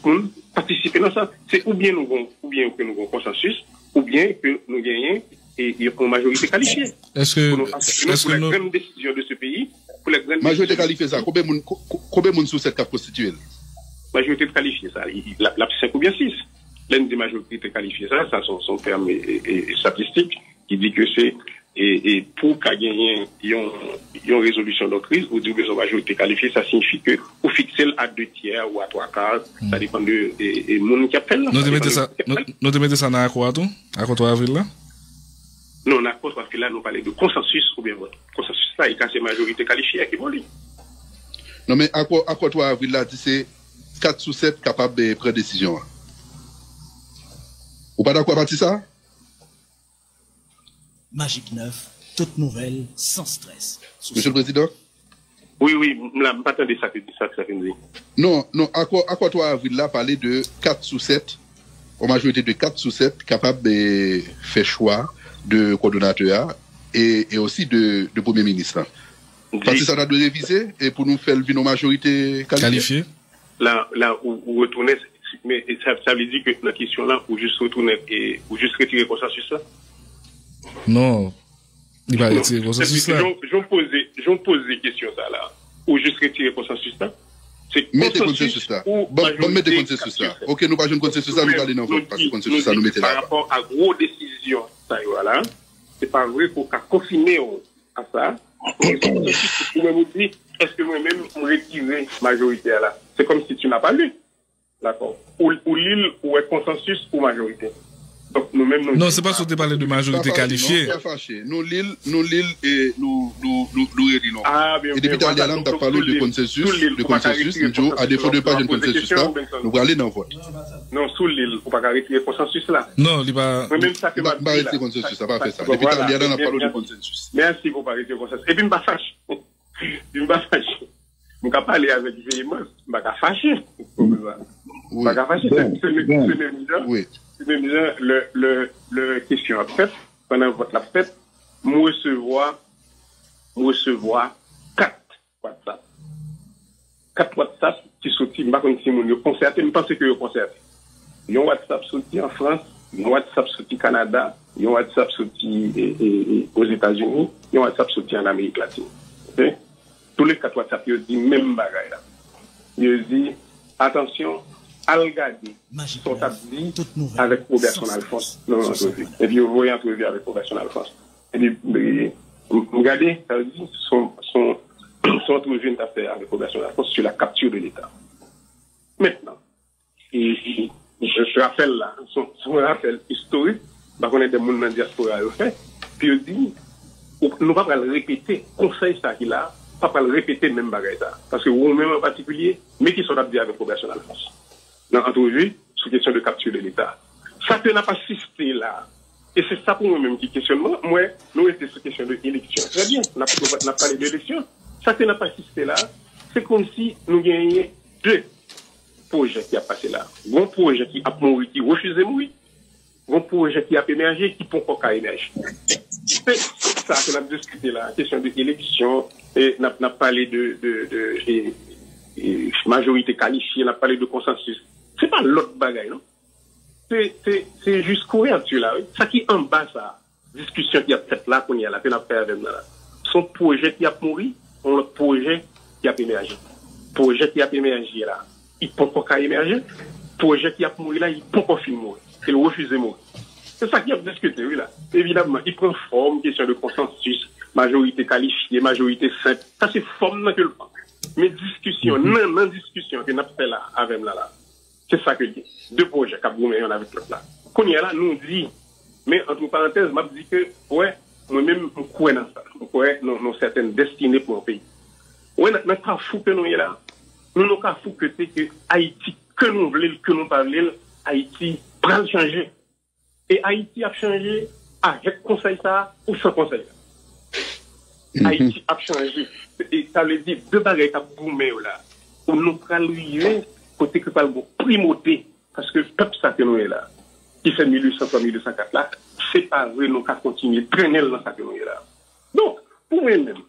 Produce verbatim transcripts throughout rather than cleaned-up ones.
moun patisipe nan sa. Se oubyen nou gon, oubyen ke nou gon konsansis, oubyen ke nou genyen e, e yon majorite kalifye. Eske, pou nou, eske pou lè grann desizyon de se peyi, pou lè grann majorite kalifye sa, konbyen moun, ko- ko- konbyen moun sou sèt k ap konstitye l? Majorite kalifye sa, l ap senk oubyen sis. Lè n di majorite kalifye sa, sa se yon tèm e, e, e, estatistik ki di ke se e, e pou ka genyen yon, yon rezolisyon de kriz, ou di w bezwen majorite kalifye, sa siyifi ke ou fikse l a de tyè ou a twa ka, sa depann de e, e moun ki ap fè l lan. Nou te mete sa, nou, nou te mete sa nan akò a tou? Akò twa avril la? Non, nan akò twa avril la, nou pale de konsansis oubyen vòt. Konsansis la, e ka se majorite kalifye a ki bò li. Non, men akò, akò twa avril la di se kat sou sèt kapab eh, pran desizyon an. Ou pa dakò a pati sa? Magic neuf, tout nouvelle, sans stress. Mesye le Prezidan? Wi, wi, m la, m pa tande sa ke sa ke sa fin di. Non, non, akò, akò twa avril la pale de kat sou sèt, yon majorite de kat sou sèt kapab eh, fè chwa de kòdonatè a e, e osi de, de premye minis la. Pati sa ta dwe revize e pou nou fè l vin yon majorite kalifye. La, la ou, ou retounen, men sa, sa vle di ke nan kesyon la, ou jis retounen e ou jis retire konsansis la? Non, li pa retire konsansis la. Jan w poze, jan w poze kesyon sa la, ou jis retire konsansis la? Se Mete konsansis la. Ban, ban mete konsansis la. Ok, nou pa jwenn konsansis la, nou prale nan vòt. Paske konsansis la, nou mete la. Pa rapò a gwo desizyon sa yo a la, se pa vre ke w ka konfine w a sa. Ou menm ou di, èske mwen menm m retire majorite a la? Se kòmsi tu n'as pas lu. Dakò. Ou, ou li l, ou wè konsansis ou majorite. Donk nou menm nou. Non, se paske w te pale de majorite kalifye. Pa fache, non, pa fache. Nou li l, nou li l e nou, nou, nou, nou reli l ankò. E depi talè a la, m t ap pale de konsansis, de konsansis, m di w, a defo de pa jwenn konsansis la, nou prale nan vòt. Non, si w li l, ou pa ka retire konsansis la. Non, li pa. Mwen menm sa ke m ap di la. M pa retire konsansis la, pa fè sa. Depi talè a la, n ap pale de konsansis. Mèsi pou w pa retire konsansis. Epi m pa fache. Epi m pa fache. M ka pale avèk veyemans, m pa ka fache. M pa ka fache. Se menm jan, se menm jan, lè, lè, lè kesyon ap fèt, pandan vòt la ap fèt, m resevwa, m resevwa kat WhatsApp. Kat WhatsApp ki soti, m pa konn si moun yo konsète, m panse ke yo konsète. Yon WhatsApp soti an Frans, yon WhatsApp soti Kanada, yon WhatsApp soti e, e, e, Ozetazini, yon WhatsApp soti an Amerik Latin. Ok? Tou le kat WhatsApp yo di menm bagay la. Yo di, atansyon, al gade sa w t ap di avèk Roberson Alphonse nan yon antrevi. Epi yo voye antrevi avèk Roberson Alphonse. Epi m gade, sa vle di, se yon antrevi m t ap fè avèk Roberson Alphonse sur la capture de l'État. Mentnan, e, e, rapèl la, se yon rapèl istorik, m pa konnen de moun nan dyaspora yo fè, pou yo di, nou pa pral repete, konsèy sa ki la, pa pral repete menm bagay sa. Paske ou menm an patikilye, men kisa w t ap di avèk Roberson Alphonse nan antrevi sou kesyon de capture de l'État. Sa ke n ap asiste la, e se sa pou mwen menm ki kesyonman, m wè nou rete sou kesyon de eleksyon. Trè byen, n ap, n ap pale de eleksyon. Sa ke n ap asiste la, se kòmsi nou genyen de pwojè ki ap pase la. Gon pwojè ki ap mouri, ki refize mouri. Gon pwojè ki ap emèje, ki poko ka emèje. Se sa ke n ap diskite la, kesyon de eleksyon, e n ap, n ap pale de, de, de e, e, majorite kalifye, n ap pale de konsansis. Se pa lòt bagay, non. Se, se, se jis kouvèti la, wi. Sa ki anba sa, diskisyon ki ap fèt la, kounye a la, ke n ap fè avè m nan la. Se yon pwojè ki ap mouri, yon lòt pwojè ki ap emèje. Pwojè ki ap emèje la, li poko ka emèje. Pwojè ki ap mouri la, li poko fin mouri. E l refize mouri. Se sa ki ap diskite, wi, la. Evidamman, li pran fòm, kesyon de konsansis, majorite kalifye, majorite senp. Sa se fòm nan ke l pran. Men diskisyon, nan, nan diskisyon ke n ap fè la, avè m la, la. Se sa ke l ye. De pwojè k ap goumen yonn avèk lòt la. Kounye a la, nou di, men antre parantèz, m ap di ke, wè, mwen menm, m kwè nan sa. M kwè nan, nan sètèn destine pou yon peyi. Wè, nan, nan kafou ke nou ye la, nou nan kafou ke se ke Ayiti, ke nou vle l, ke nou pa vle l, Ayiti pral chanje. E Ayiti ap chanje avèk konsèy sa a ou san konsèy sa. Ayiti ap chanje. E sa vle di, de bagay k ap goumen yo la, pou nou pral rive kote ke pral gon primote, paske pèp sa ke nou ye la, ki fè mil uit san twa, mil uit san kat la, se pa vre nou ka kontinye trennen l nan sa ke nou ye la. Donk, pou mwen menm,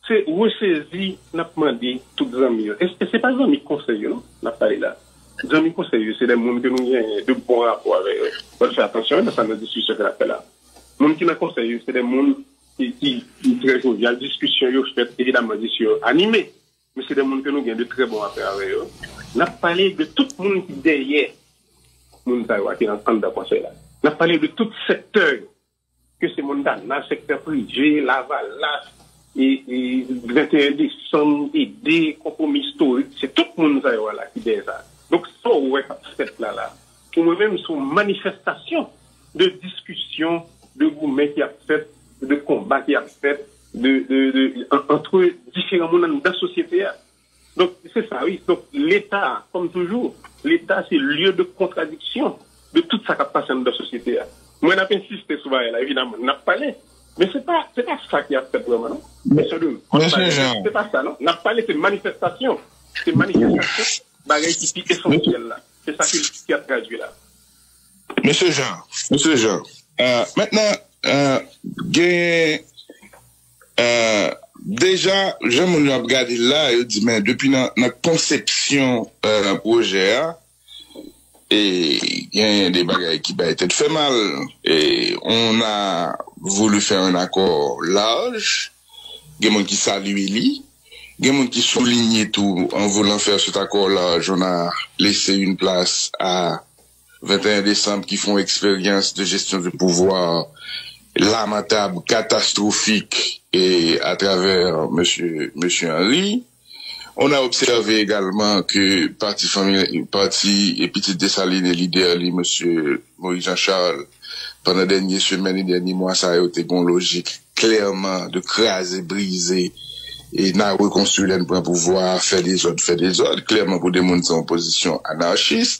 se resezi n ap mande tout zanmi yo. E, e se pa zanmi konsèy yo, non, n ap pale la. Zanmi konsèy yo, se de moun ke nou genyen de bon rapò avè yo. Fò n fè atansyon nan sa nan diskisyon ke n ap fè la. Moun ki nan konsèy yo, se de moun ki, ki, ki trè jovyal. Diskisyon yo fèt, evidaman, diskisyon yo anime. Men se de moun ke nou gen de trè bon afè avè yo. N ap pale de tout moun ki dèyè moun sa yo a ki nan, anndan konsèy la. N ap pale de tout sektè yo. Ke se Montana, sektè prive, Lavalas, e, e venteyen desanm, ede, konpwomi istorik, se tout moun sa yo a la ki dèyè sa. Donk, sa w wè k ap fèt la, la, pou mwen menm, se yon manifestasyon de diskisyon, de goumen ki ap fèt, de konba ki ap fèt, de, de, de, an, antre diferan moun anndan sosyete a. Donk, se sa, wi. Donk, Leta, kòm toujou, Leta se lye de kontradiksyon de tout sa k ap pase anndan sosyete a. Mwen ap ensiste sou bagay la, evidaman, n ap pale. Men se pa, se pa sa ki ap fèt vrèman, non. Kesyon de vòt, bagay, se pa sa, non. N ap pale, se manifestasyon. Se manifestasyon bagay ki pi esansyèl la. Se sa ki, ki ap tradui la. Mesye Jean, Mesye Jean, euh, mentnan, euh, genyen, euh, deja, jan moun yo ap gade l la, yo di, men depi nan, nan konsepsyon euh, pwojè a, e genyen de bagay ki bay tèt fè mal, e on a voulu fè un accord large, gen moun ki salye li, gen moun ki soulinye tou, en voulant faire cet accord large, on a laissé une place à vingt et un décembre qui font expérience de gestion de pouvoir lamentable, catastrophique, et à travers monsieur, monsieur Henry. On a observé également que parti, fanmi, parti Pitit Desalin e lidè li, monsieur Moïse Jean Charles, pandan dènye semèn e dènye mwa sa yo, te gen yon lojik klèman de kraze, brize, e n a rekonstwi lè n pran pouvwa, fè dezòd, fè dezòd, klèman pou de moun se yon pozisyon anarchis.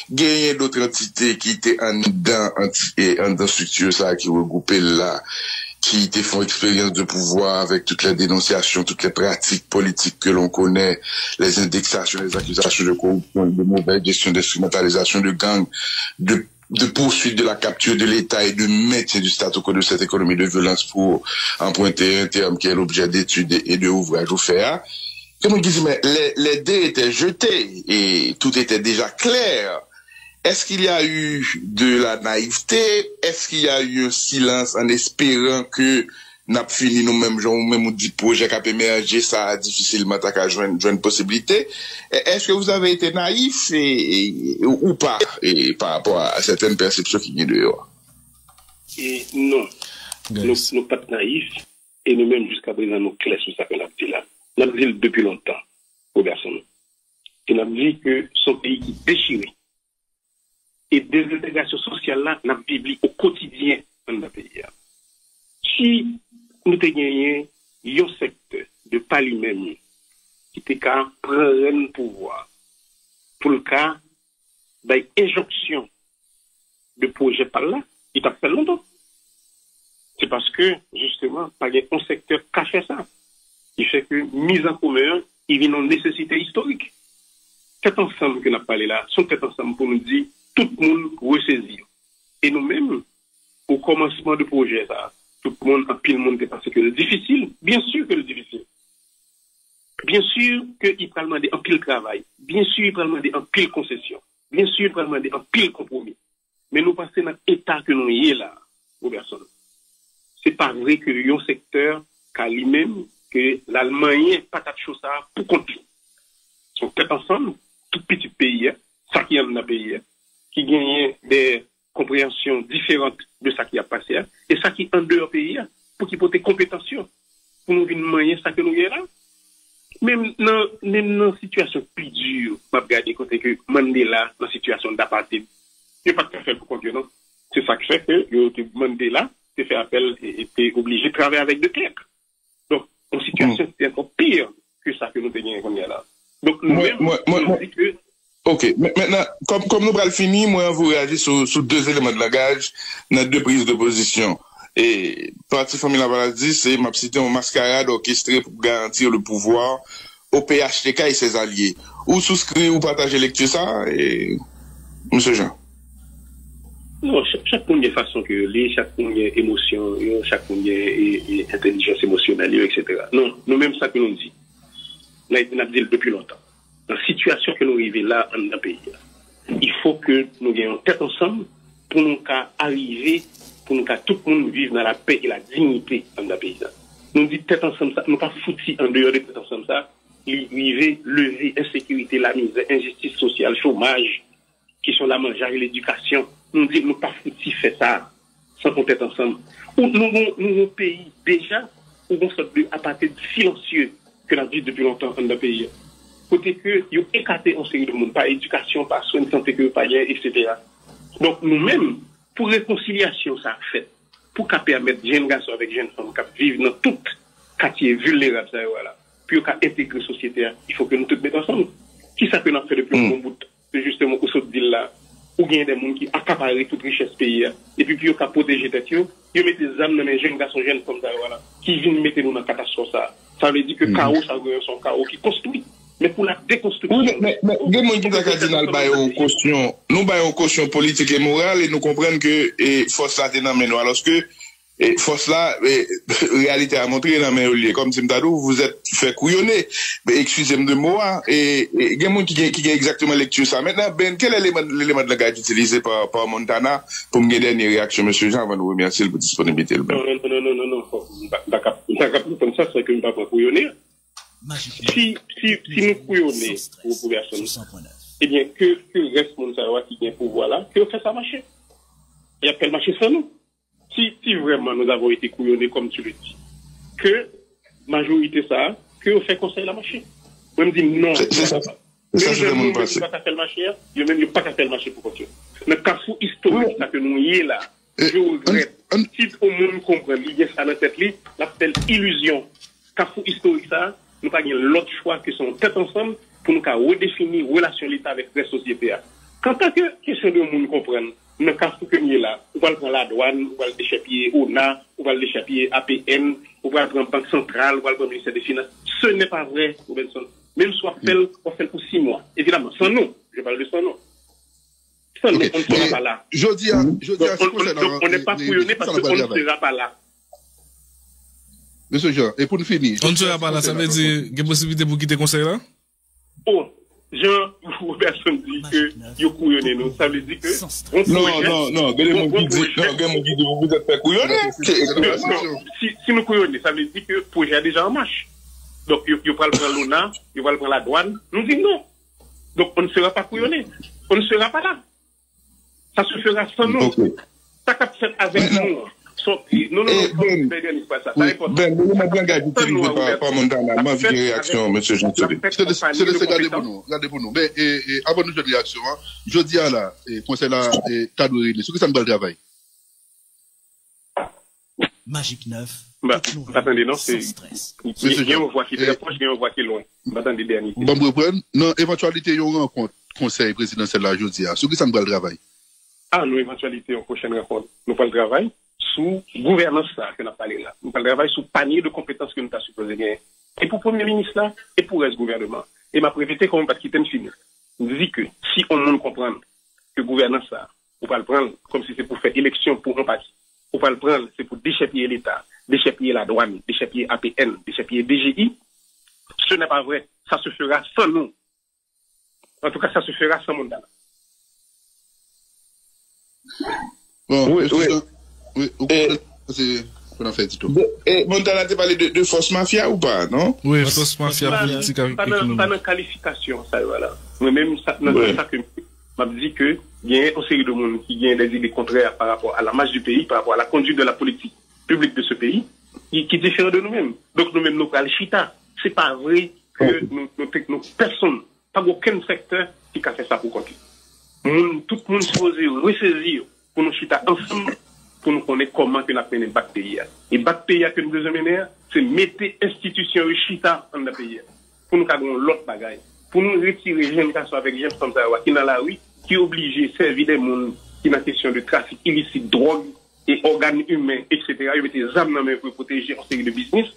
Genyen dòt antite ki te anndan, anti, e, anndan estrikti sa ki regwoupe l la, qui te font expérience de pouvoir avec toutes les dénonciations, toutes les pratiques politiques que l'on connaît, les indexations, les accusations de corruption, de mauvaise gestion, d'instrumentalisation de gangs, de, de poursuite de la capture de l'État et de maintien du statu quo de cette économie de violence, pour emprunter un terme qui est l'objet d'études et de ouvrages offerts. Gen moun ki di, men les, les dés étaient jetés et tout était déjà clair. Est-ce qu'il y a eu de la naïveté? Est-ce qu'il y a eu un silence en espérant que n ap fini nou menm jan ou menm ou di pwojè k ap emèje sa a difisilman ta ka jwenn, jwenn posiblite? Est-ce que vous avez été naïf et, et, ou pas et par rapport à certaines perceptions ki gen deyò a? E non, nou, nou pa t nayif e nou menm jiskaprezan nou klè sou sa ke n ap di la. N ap di l depi lontan, Roberson. E n ap di ke se yon peyi ki dechire. E dezentegrasyon sosyal la, n ap viv li o kotidyen anndan peyi a. Si nou te genyen yon sektè de pa li menm ki te ka pran rèn pouvwa pou l ka bay enjonksyon de pwojè pa l la, li t ap fè l lontan. Se paske, jisteman, pa gen yon sektè k ka fè sa. Ki fè ke mizankomen an, li vin yon nesesite istorik. Tèt ansanm ke n ap pale la, se yon tèt ansanm pou nou di tout moun resezi yo. E nou menm, o kòmansman de pwojè sa, tout moun, anpil moun te panse ke l difisil. Byen si ke l difisil. Byen si ke li pral mande anpil travay. Byen si li pral mande anpil konsesyon. Byen si li pral mande anpil konpwomi. Men nou panse nan eta ke nou ye la, Roberson, se pa vre ke yon sektè ka li menm ke l al manyen patat cho sa a pou kont li. Se yon tèt ansanm, tout pitit peyi a, sa ki anndan peyi a, ki genyen de konpreyansyon diferan de sa ki ap pase a, e sa ki andeyò peyi a, pou ki pote konpetans yo, pou nou vin manyen sa ke nou gen la. Menm nan, menm nan sitiyasyon pi di, m ap gade kote ke Mandela nan sitiyasyon dapated, yo pa t ka fè l pou kont yo, non. Se sa k fè ke yo te, Mandela te fè apèl e, e te oblije travay avèk de Klerk. Donk, yon sitiyasyon ki te ankò pi ke sa ke nou te genyen kounye a la. Donk, nou menm, nou di ke Ok, men- mentnan, kòm, kòm nou pral fini, mwen anvi reyaji sou, sou de eleman de langaj nan de priz de pozisyon. E Pati Fanmi Lavalas di se, m ap site, yon maskarad òkestre pou garantir le pouvoir au P H T K et ses alliés. Ou souskri, ou pataje lekti sa, e, Mesye Jean? Non, chak, chak moun gen fason ke yo li, chak moun gen emosyon yo, chak moun gen e, e, entèlijans emosyonèl yo, etsetera. Non, nou menm sa ke nou di, n a, n ap di l depi lontan. nan sitiyasyon ke nou rive la anndan peyi a. Il faut que nou gen yon tèt ansanm pou nou ka arive, pou nou ka tout moun viv nan lapè e la dinyite anndan peyi a. Nou di tèt ansanm sa, nou pa fouti andeyò de tèt ansanm sa, li rive leve ensekirite, lamizè, enjistis sosyal, chomaj, kesyon lamanjay, ledikasyon. Nou di nou pa fouti fè sa san pran tèt ansanm. Ou nou gon nou gon peyi deja, ou gon sòt de apartheid silansye ke n ap viv depi lontan anndan peyi a. Kote ke yo ekate yon seri de moun pa edikasyon, pa swen sante ke yo pa gen, etsetera. Donk nou menm, pou rekonsilyasyon sa a fèt, pou ka pèmèt jenn gason avèk jenn fanm k ap viv nan tout katye vilnerab sa yo a la, pou yo ka entegre sosyete a, il faut que nou tout met ansanm. Kisa ke n ap fè depi yon bon bout? Se jisteman ou sot di l la, ou gen de moun ki akapare tout richès peyi a. Epi pou yo ka pwoteje tèt yo, yo mete zam nan men jenn gason, jenn fanm sa yo a la, ki vin mete nou nan katastwòf sa a. Sa vle di ke kawo sa yo genyen se yon kawo ki konstwi. Men pou la dekonstriksyon, men gen moun ki ta ka di n al bay yon kosyon, nou bay yon kosyon politik e moral e nou konprann ke e, fòs la te nan men nou. Alòske e, fòs la, e, reyalite a montre nan men yo l ye. Kòmsi m ta di w, vous êtes fait couillonner. Excusez-moi de mo a. E, e, gen moun ki gen, ki gen egzakteman lekti sa. Mentnan, Ben, quel est l'élément, l'élément de langage utilisé par, par Montana? Pou m gen dènye reyaksyon mesye Jean avan nou remèsye l pou disponiblite l. Non, non, non, non, non, non, non. M pa, m pa kap, m pa kap konprann sa, se ke m pa pran kouyone. Si, si, si nou kouyone pou, pou pèsonn, ebyen, ke, ke rès moun sa yo a ki gen pouvwa la, ke yo fè sa mache. Y ap fè l mache san nou. Si, si vraiment nous avons été couillonnés, comme tu le dis, ke majorite sa a, ke yo fè konsèy la mache. Mwen m di non. Menm jan nou menm nou pa ka fè l mache a, yo menm yo pa ka fè l mache pou kont yo. Nan kafou istorik sa ke nou ye la, je regrèt, si yon moun konprann li gen sa nan tèt li, l ap fè l ilizyon. Kafou istorik sa a, nou pa gen lòt chwa ke se yon tèt ansanm pou nou ka redefini relasyon Leta avèk rès sosyete a. Kanta ke kesyon de yon moun konprann, nan kafou ke n ye la, ou pral pran ladwàn, ou pral dechèpiye ona, ou pral dechèpiye A P N, ou pral pran Bank Santral, ou pral pran Ministè de Finans. Ce n'est pas vrai, Robinson. Menm si w ap fè l, w ap fè l pou sis mwa. Evidaman, san nou, je parle de san nou. San nou, on ne sera pas là. Jodi a, jodi a, si konsènan. On n'est pas couillonné parce que on ne sera pas là. Mesye Jean, e pou n fini. On ne sera pas là, sa vle di gen posiblite pou kite konsèy la? Oh, jan Robertson di ke yo kouyone nou, sa vle di ke gon pwojè. Non, non, non, gen de moun ki di, non, gen moun ki di, vous êtes fait couillonner. Si, si nou kouyone, sa vle di ke pwojè a deja an mach. Donk, yo, yo pral pran lona, yo pral pran ladwàn. Nou di non. Donk, on ne sera pas couillonné. On ne sera pas là. Ça se fera sans nous. Sa k ap fèt avèk nou an. Non, non, non, non, Ben, Ben, eleman langaj itilize pa, pa Montana, m anvi gen reyaksyon, mesye Jean Seri. Se de, se de, se gade pou nou, gade pou nou. Men, e, e, avan nou jwenn reyaksyon an, jodi a la, e, konsèy la, e, ta dwe rele. Sou kisa n pral travay? Magic neuf, teknoloji san strès. Gen yon vwa ki trè pwòch, gen yon vwa ki lwen. M pa tande dènye kesyon. Ban m reprann. Nan evantyalite yon rankont konsèy prezidansyèl la jodi a, sou kisa n pral travay? A, nan evantyalite yon pwochèn rankont, nou pral travay sou gouvènans sa a ke n ap pale la. Nou pral travay sou panye de konpetans ke nou ta sipoze genyen. E pou premye minis la, e pou rès gouvènman. E m ap repete kòm m pa t kite n fini. M di ke si yon moun konprann ke gouvènans sa a, ou pral pran l kòmsi se pou fè eleksyon pou yon pati. Ou pral pran l, se pou dechèpiye Leta, dechèpiye ladwàn, dechèpiye A P N, dechèpiye D G I. Ce n'est pas vrai. Ça se fera sans nous. En tout cas, ça se fera sans Montana. Bon, wi, wi. Wi, ou konprann sa se pou n ap fè di tou. E Montana te pale de, de fòs mafya ou pa, non? Wi, fòs mafya politik avèk ekonomi. Pa nan kalifikasyon sa yo a la. Mwen menm, nan sans sa ke m ap di ke genyen yon seri de moun ki genyen des idées contraires par rapport à la marche du pays, par rapport à la conduite de la politique publique de ce pays, ki, ki diferan de nou menm. Donk nou menm nou pral chita. Se pa vre ke nou, nou, nou, pèsonn, pa gen okenn sektè ki ka fè sa pou kont li. Moun, tout moun sipoze resezi yo pou nou chita ansanm, pou nou konnen kòman ke n ap mennen bak peyi a. E bak peyi a ke nou bezwen mennen an, se mete enstitisyon yo chita anndan peyi a. Pou nou ka gen yon lòt bagay. Pou nou retire jenn gason avèk jenn fanm sa yo a ki nan lari, ki oblije sèvi de moun ki nan kesyon de trafik ilisit dwòg, e ògàn imen, etsetera, yo mete zam nan men yo pou yo pwoteje yon seri de biznis.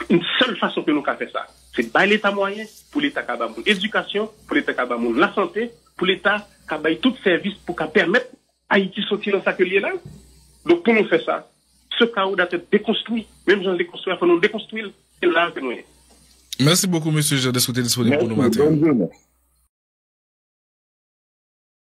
Yon sèl fason ke nou ka fè sa, se bay Leta mwayen pou Leta ka ba moun edikasyon, pou Leta ka ba moun lasante, pou Leta ka bay tout sèvis pou ka pèmèt Ayiti soti nan sa ke l ye la. Donk, pou nou fè sa, ce chaos doit être déconstruit. Menm jan l dekonstwi a, fò nou dekonstwi l. Se la ke nou ye. Mèsi bokou, mesye Jean, dèske w te disponib pou nou maten.